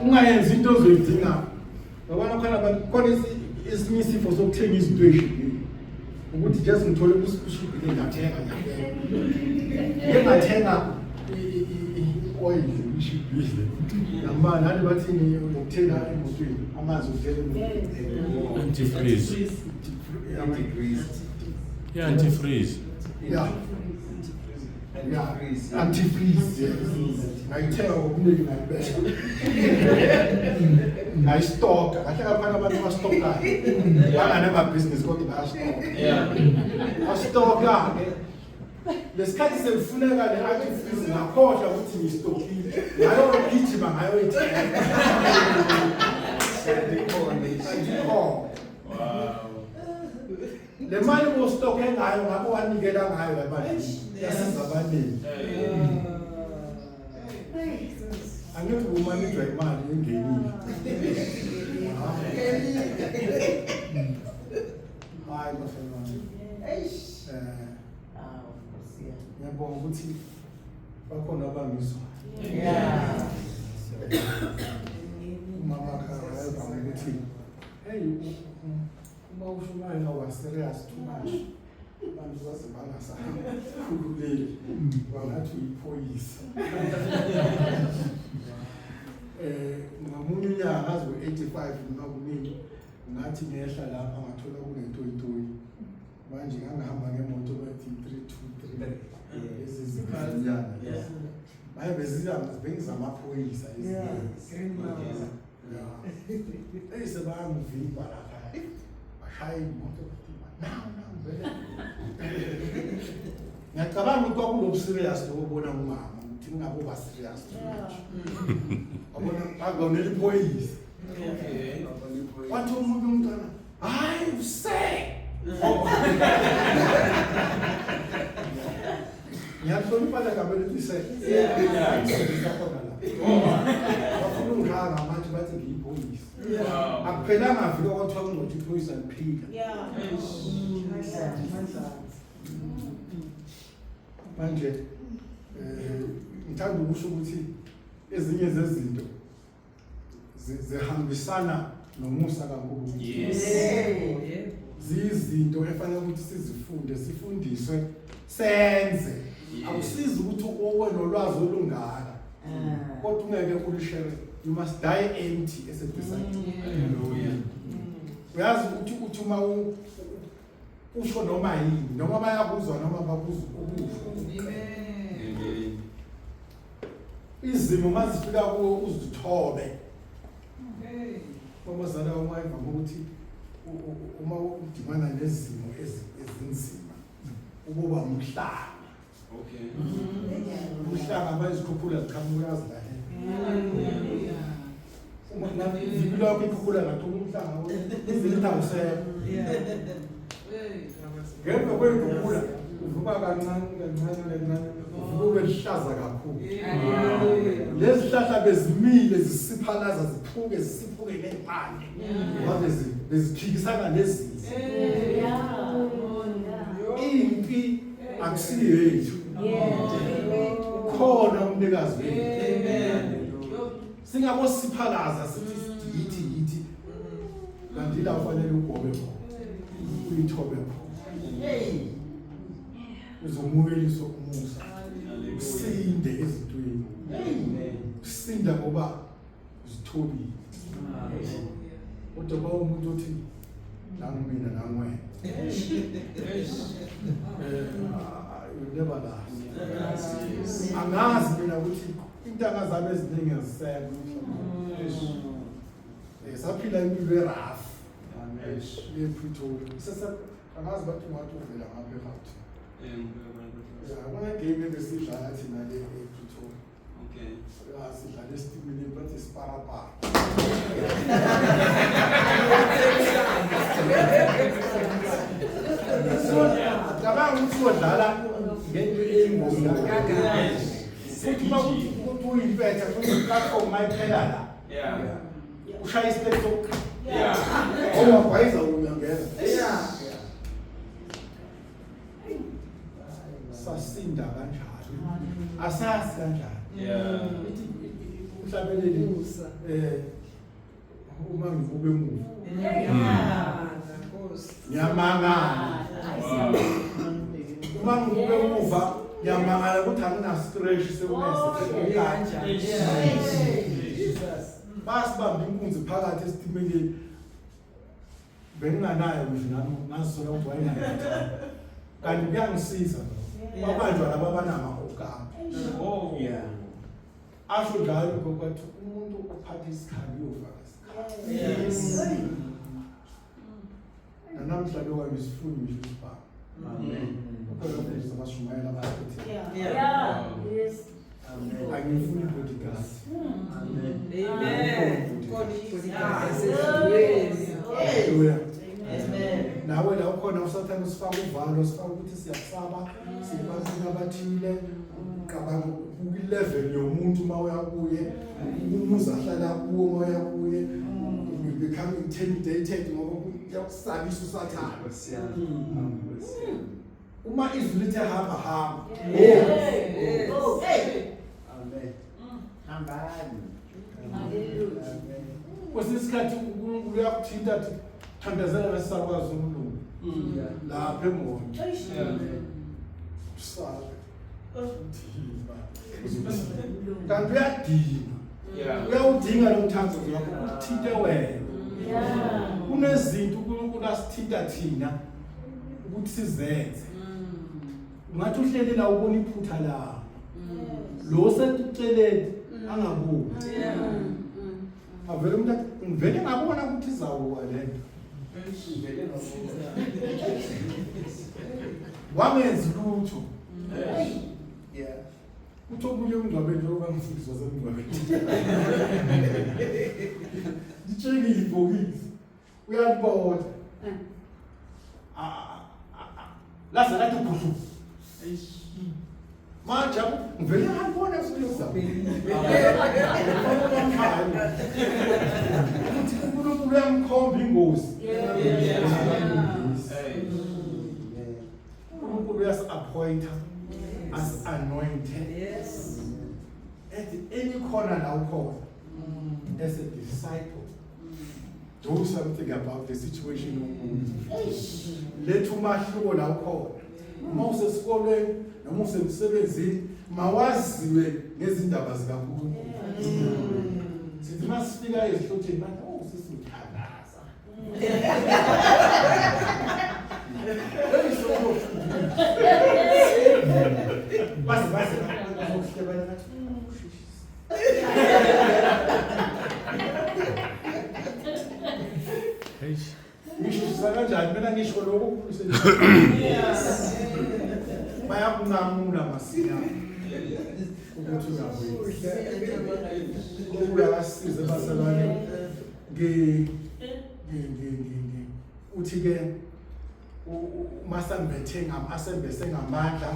Ungayenzi into ozoyidinga. Yabona khona abantu khona esinye isifo sokuthenga izinto ezishibhile. Ukuthi just ngithole kushibhile ngathenga ngiyabeka. Ngike ngathenga i-oil ishibhile. Namba nani bathini ngokuthela emotweni amanzi okuthela emotweni. Antifreeze. Antifreeze. Yeah, antifreeze. Yeah. Yeah. Antifreeze. Yes. Ngayithenga ngokuningi ngayibeka. Ngayistoka. Kahle kakhona abantu abastokayo. Banganamabhizinisi kodwa bayastoka. Yeah. Bastoka ke. Lesikhathi sekufuneka le antifreeze ngakhohlwa ukuthi ngiyistokile. Ngayogijima ngayoyithenga. Andikhona. Wow. Le mali ubustokhe ngayo ngabe wanikela ngayo la mali yasiza abaningi. Angithi umanijwa imali engenile. Hayi bafana. Eh ngiyabonga ukuthi bakhona abangizwayo. Yeah. Umama wayevame ukuthi hey uma ushumayela wa serious too much abantu baze bangasakhululeki bangathi uyiphoyisa eh ngamunye unyaka ngazi u-85 noma kunini ngathi ngehla lapha ngathola kunetoyitoyi manje ngangihamba ngemoto bathi 323 lezi zinyana maye beziza bengizamaphoyisa Yeah. Eyi sebangivimba lapha. Bashaya imoto bathi now now vele. Ngiyacabanga ukuthi kwakulobu serious lokubona umama ukuthi ngingaboba serious too much. Wabona bagonela iphoyisa. Okay. Wathi omunye umntwana, hayi use. Ngiyahlonipha le gama elithi se. Ngisakhona la. Bafuna ungishaya ngamatshe bathi ngiyiphoyisa. Akuphelanga viki kwathiwa kungcothi iphoyisa liphila. Manje eh ngithanda ukusho ukuthi ezinye zezinto zihambisana nomusa kaNkulunkulu. Yes. Ziyizinto efanele ukuthi sizifunde, sifundiswe, senze. Akusizi ukuthi uwe nolwazi olungaka. Ah. Kodwa ungeke ulushere. You must die empty as a disciple. Hallelujah. Uyazi ukuthi uthi uma usho noma yini, noma bayakuzwa noma bakuzwa ukusho. Amen. Izimo mazifika kuwe uzithobe. Mamazala uma ivama ukuthi uma udibana nezimo ezinzima uboba umhlanga. Okay. Umhlanga bayizikhukhula ziqhamuka uyazilalela. Uma iviki lakho ikhukhula ngathola umhlanga izinto awusekho. Ngemva kwey'khukhula uvuka kancane kancane kancane uvuka ube luhlaza kakhulu. Lezi hlahla bezimile zisiphalaza ziphuke zisiphuke ney'mpande ngoba beziphikisana nezinye. Impi akusiyo yethu. Ukhona umnikazi wethu. Singabosiphalaza sithi yithi yithi kanti la ufanele ugobe khona uyithobe khona uzomukelisa umusa usinde ezintweni usinda ngoba uzithobile kodwa ba umuntu othi nangumina nangwena eh you never last angazi mina ukuthi intanga zami eziningi azisekho Eh, saphila impilo e-rough ePretoria. Sese angazi bathi ungathi uvela ngapha eGauteng. Ya, kune-game ebesidlala thina le ePretoria. Okay. Ya, sidlala esitimini bathi isiparapara. So, cabanga ukuthi uyodlala ngento eyingozi kangaka. Futhi uma kuthi uyimpetha futhi i-platform mayiphela la. Yeah. Ushaya istep sokuqala. Yeah. Owabhayiza uyangena. Yeah. Sasinda kanjalo. Asazi kanjani. Yeah. Ithi Umhlabeleli uma ngibuka emuva ngiyamangala. Uma ngibuka emuva ngiyamangala ukuthi angina-scratch sekunese. Basibamba inkunzi phakathi esitimeleni. Benginganayo ngisho nami, ngazisola ukuthi wayenayo. Kanti kuyangisiza lokho. Babanjwa laba abanama-okapi. Oh. Yeah. Asho njalo ugogo wathi umuntu ophatha isikhali uyofaka isikhali. Yes. Nanamhla ke wangisifuni ngisho isibhamu. Amen. Ukhona umfundisi abashumayela bathi Yeah. Yes. angifuni bodyguard. Amen. Amen. Hallelujah. Amen. Nawe la ukhona usathane usifaka uvalo, usifaka ukuthi siyasaba, sibantwini abathile, uqabanga uku-level yomuntu uma uya kuye, umuzi ahlala kuwo uma uya kuye, you become intimidated ngoba uyakusabisa usathane. Nkosi yami. Nkosi yami. Uma izwi lithe hamba, hamba. Yes. Oh. Amen. Hambani. Hallelujah. Amen. Kwesinye isikhathi uNkulunkulu uyakuthinta athi thandazela nesisakwazi umlungu Yeah. lapha eMondi. Yeah. Usabe. Uthini ba? Kanti uyadinga. Yeah. Uyawudinga lo mthandazo wakho uthinte wena. Yeah. Kunezinto uNkulunkulu asithinta thina ukuthi sizenze. Ungathi uhleli la ubona iphutha la. Lo sekuceleni angaboni. Avele umuntu athi ngivele ngabona ukuthi izawuwa lento. Ngivele ngabona. Wangenzi lutho. Yeah. Uthi omunye umngcwabeni njengoba ngifundiswa semngcwabeni. Litshengile ibhokisi. Uyalibona. Laze lathi gudlu. Manje ngivele ngabona ukuthi ukuthi uNkulunkulu uyamkhomba ingozi. Hey. uNkulunkulu uyasi-appointa, asi-anointe. Yes. At any corner la ukhona as a disciple, do something about the situation okuyo. Letha umahluko la ukhona. Uma usesikolweni noma usemsebenzini, mawaziwe ngezindaba zikaNkulunkulu. Sithi masifika ezihlotsheni bathi oh sisuthandaza. Hey, so baze baze bazokuhlebana bathi ushishisa. Eish. Ngishishisa kanjani mina ngisho lokho okukhulise bayakunqamula masinyane ukuthi ungakwenzi. uNkulunkulu akasisize bazalwane. Ngi ngi ngi ngi uthi ke masambethe ngasembese ngamandla.